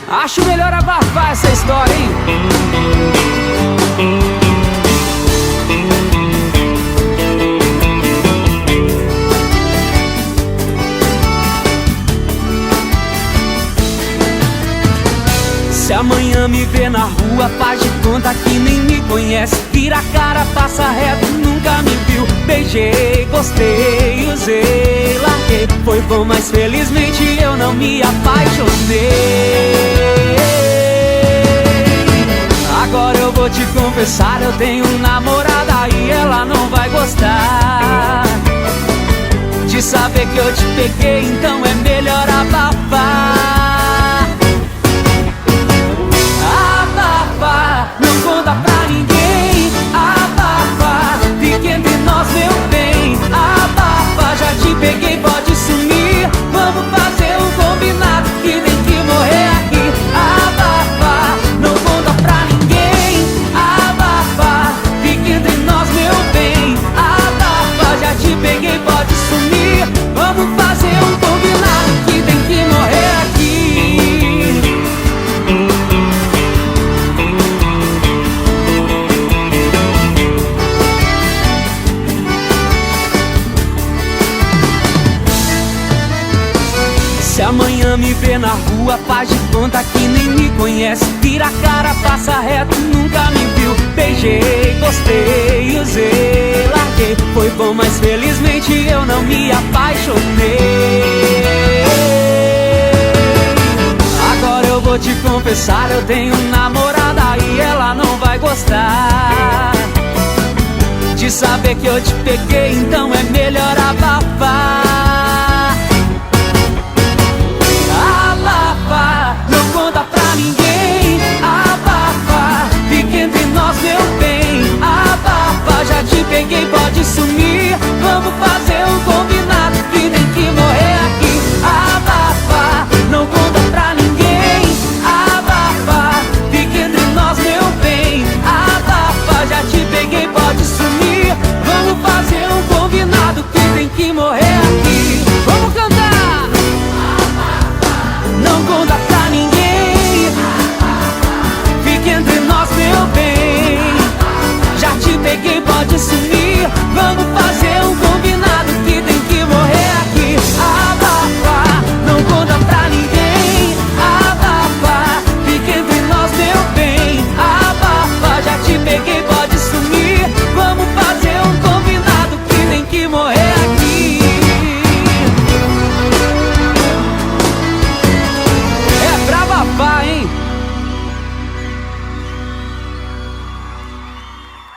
Acho melhor abafar essa história, hein? Se amanhã me vê na rua, faz de conta que nem me conhece. Vira a cara, passa reto, nunca me viu. Beijei, gostei, usei, larguei. Foi bom, mas felizmente eu não me apaixonei. Agora eu vou te confessar, eu tenho namorada e ela não vai gostar de saber que eu te peguei, então é melhor abafar. Abafa, não conta pra ninguém. Abafa, fique entre nós, meu bem. Abafa, já te peguei, pode sumir. Vamos fazer um combinado que tem que morrer aqui. Abafa, não conta pra ninguém. Abafa, fique entre nós, meu bem. Abafa, já te peguei, pode sumir. Vamos fazer um combinado que tem que morrer aqui. Se amanhã me vê na rua, faz de conta que nem me conhece. Vira a cara, passa reto, nunca me viu. Beijei, gostei, usei, larguei. Foi bom, mas felizmente eu não me apaixonei. Agora eu vou te confessar, eu tenho namorada e ela não vai gostar de saber que eu te peguei, então é melhor abafar.